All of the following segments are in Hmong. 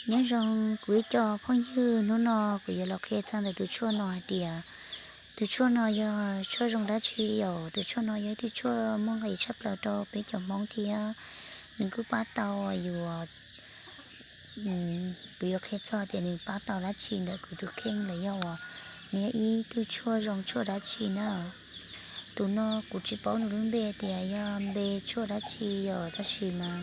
Nyob zoo kuv ib co phooj ywg, hnub no kuv yuav los qhia txog ntawm tus tshuaj no hais tias tus tshuaj no yog tshuaj zoo dab tsi yom. Tus tshuaj no yog ib tug tshuaj muaj nqis tshaj plaws rau peb cov Hmoob thiab nws kuj pab tau yus, kuv yuav qhia txog tias nws pab tau dab tsi ntawm kuv tus kheej los yog uas nws yog ib tug tshuaj zoo tshuaj dab tsi na. Tus no kuv tsis paub nws lub npe tias yog npe tshuaj dab tsi yom, tab sis mas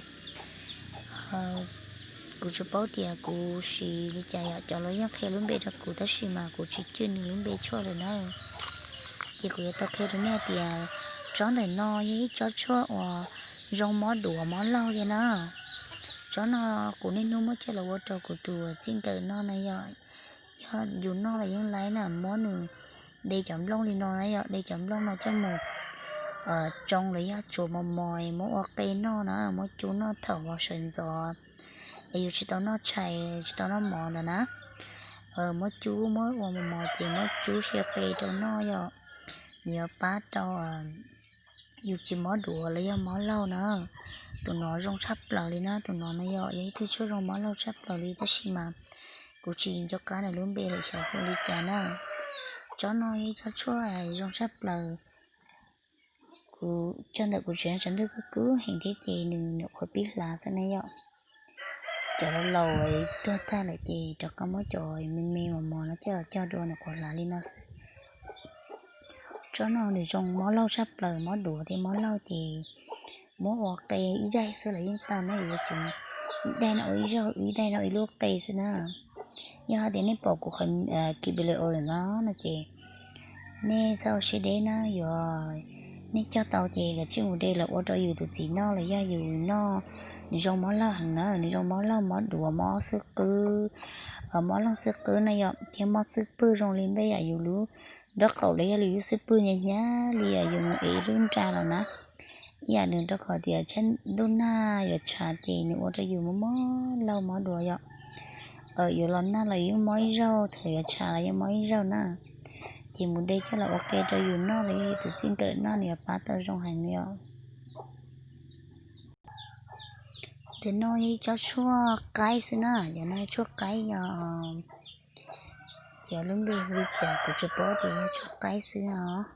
kuv tsuas paub tias kuv siv li cas yom, cov laus yeej qhia lub npe rau kuv tab sis mas kuv tsis cwj nws lub npe tshuaj lawm na. Ces kuv yuav tau qhia rau nej tias tsob ntawm no yog ib tsob tshuaj uas zoo mob duav mob laug thiab na. Tsob no kuv niaj hnub muab coj los ua rau kuv tus txij nkawm noj na yom. Yog yus noj los yeej laib na, muab nws de cov nplooj li no na yom, de cov nplooj no coj mus tsoo los yog tsuav mos mos muab ua qe noj na, muab cub noj thaum uas sawv ntxov es yus tsis tau noj tshais tsis tau noj mov ntawd na. Muab cub muab ua mos mos ces muab cub sia qe rau noj yom, nws yuav pab rau yus tsis mob duav los yog mob laug na. Tus no zoo tshaj plaws li na, tus no na yom, yog ib tug tshuaj zoo mob laug tshaj plaws li tab sis mas kuv tsis nco qab nws lub npe lawm xyov hu li cas na. Tsob no yog ib tsob tshuaj zoo tshaj plaws. Kuv cog ntawm kuv tsev no tshav ntuj kub kub heev thiab ces nws nyuam qhuav pib hlav xwb na yom. Cov laus laus tuag tag lawm ces rov qab muab cov me me mos mos no coj los cog dua nyuam qhuav hlav li no xwb. Tsob no nws zoo mob laug tshaj plaws, mob duav thiab mob laug ces muab ua qe ib daim xwb los yeej tau na, yuav tsis ib daim no ua ib zaug, ib daim no ua ib lub qe xwb na. Yog hais tias nej pom kuv qhov video no no ces nej txhob ua siab deb na, yog nej cog tau ces kav tsij mus de los ua rau yus tus txiv noj los yog yus noj. Nws zoo mob laug heev na, nws zoo mob laug, mob duav, mob xwb qwb, mob leeg xwb qwb na yom, thiab mob xwb pwg zoo li npej yam yus lub nraub qaum los yog li lub xwb pwg hnyav hnyav li yus mus ev ib lub nra los na. Ib yam nws rau qhov tias tshav ntuj nag yuav tshav ces nws ua rau yus mob mob laug mob duav yom. Yuav los nag los yeej mob ib zaug, thaum yuav tshav los yeej mob ib zaug na. Ces mus de coj los ua qe rau yus noj los yog yus tus txij nkawm noj nws yuav pab tau zoo heev li os. Tus no yog ib tsob tshuaj qaib xwb na, yog no tshuaj qaib yog, yog lub npe hu li cas kuv tsis paub tias yog tshuaj qaib xwb os.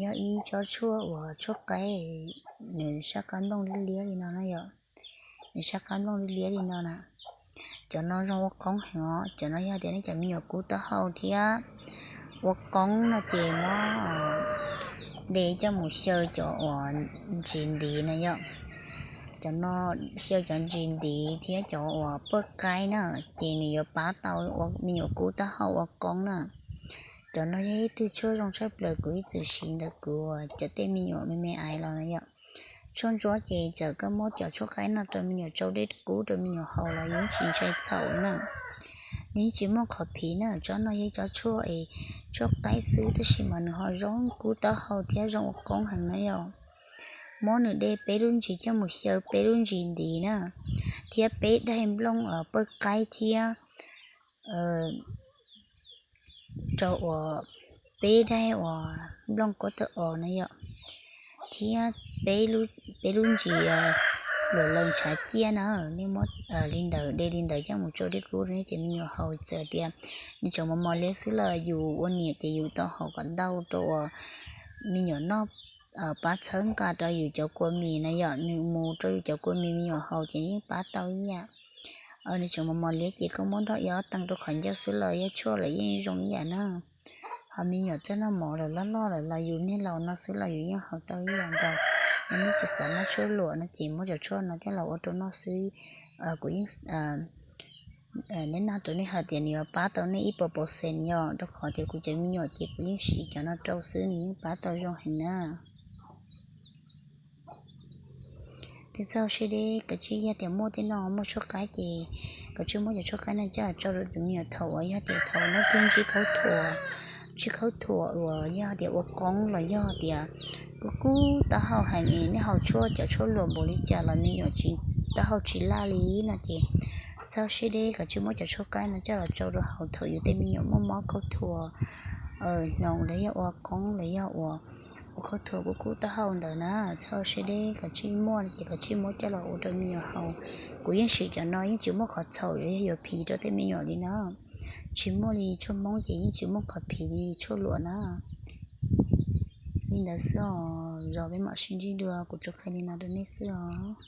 Yog ib tsob tshuaj uas tshuaj qaib, nws sab qab nplooj liab liab li no na yom. Nws sab qab nplooj liab liab li no na. Cov no zoo ua qoob heev os, cov no yog tias nej cov me nyuam kub taub hau thiab ua qoob no ces muab de coj mus xyaw cov uas ntsis ntiv na yom. Cov no xyaw cov ntsis ntiv thiab cov uas pawg qaib na, ces nws yuav pab tau ua me nyuam kub taub hau ua qoob na. Cov no yog ib tug tshuaj zoo tshaj plaws kuv ib txwm siv ntawm kuv cov tej me nyuam me me aiv los na yom. Tshuaj ntsuab ces txawm koj muab cov tshuaj qaib no rau me nyuam tsau dej kub rau me nyuam haus los yeej tsis ntshai txhaum na. Nws yeej tsis muaj qhov phiv na, tsob no yog ib tsob tshuaj es tshuaj qaib xwb tab sis mas nws ho zoo kub taub hau thiab zoo ua qoob heev na yom. Muab nws de peb lub ntsis coj mus xyaw peb lub ntsis ntiv na, thiab peb daim nplooj pawg qaib thiab rau uas peb daim uas nplooj kuab tawg os na yom, thiab peb lub ntsis luam laws ntshav ciaj na. Nej muab li ntawd de li ntawd coj mus tsau dej kub rau nej cov me nyuam haus, txawm tias nws tseem mos mos liab xwb los yus ua niam ces yus tau haus kom ntau rau uas me nyuam noj, pab txhawb nqa rau yus cov kua mis na yom, nws mus rau yus cov kua mis me nyuam haus ces yeej pab tau ib yam. Nws tseem mos mos liab ces koj muab nrog ib ob teev rau qhov ncauj xwb los yog tshuaj los yeej zoo ib yam na. Ho me nyuam txawj noj mov lawm loj loj lawm los yus niag laus no xwb los yus yeej haus tau ib yam nkaus. Yog nej tsis xav noj tshuaj luam no ces muab cov tshuaj no coj los ua rau noj xwb. Kuv yeej, nej noj rau nej hais tias nws yuav pab tau nej ib puas percent yom, rau qhov tias kuv cov me nyuam ces kuv yeej siv cov no rau xwb nws yeej pab tau zoo heev na. Tes txhob siab deb, kav tsij yog tias muaj tej no muaj tshuaj qaib ces kav tsij muab cov tshuaj qaib no coj los tsau rau tus me nyuam thaum uas yog tias thaum nej twb ntsib khaub thuas, ntsib khaub thuas uas yog tias ua qoob los yog tias kub kub taub hau heev es nej haus tshuaj cov tshuaj luam npaum li cas los me nyuam tsis, taub hau tsis laj li no ces txhob siab deb, kav tsij muab cov tshuaj qaib no coj los tsau rau haus thaum yus tej me nyuam muaj mob khaub thuas, hnoos los yog ua qoob los yog uas Kuv khaub thuas kuv kub taub hau ntawd na, txhob ua siab deb, koj tsij muaj ces koj tsij muab coj los ua rau me nyuam haus. Kuv yeej siv cov no yeej tsis muaj qhov txhaum los yog yuav phiv rau tej me nyuam li na. Tsis muaj li, tshuaj Hmoob ces yeej tsis muaj qhov phiv li tshuaj luam na. Li ntawd xwb os, zov peb mam sib ntsib dua, kuv tsuas qhia li no rau nej xwb os.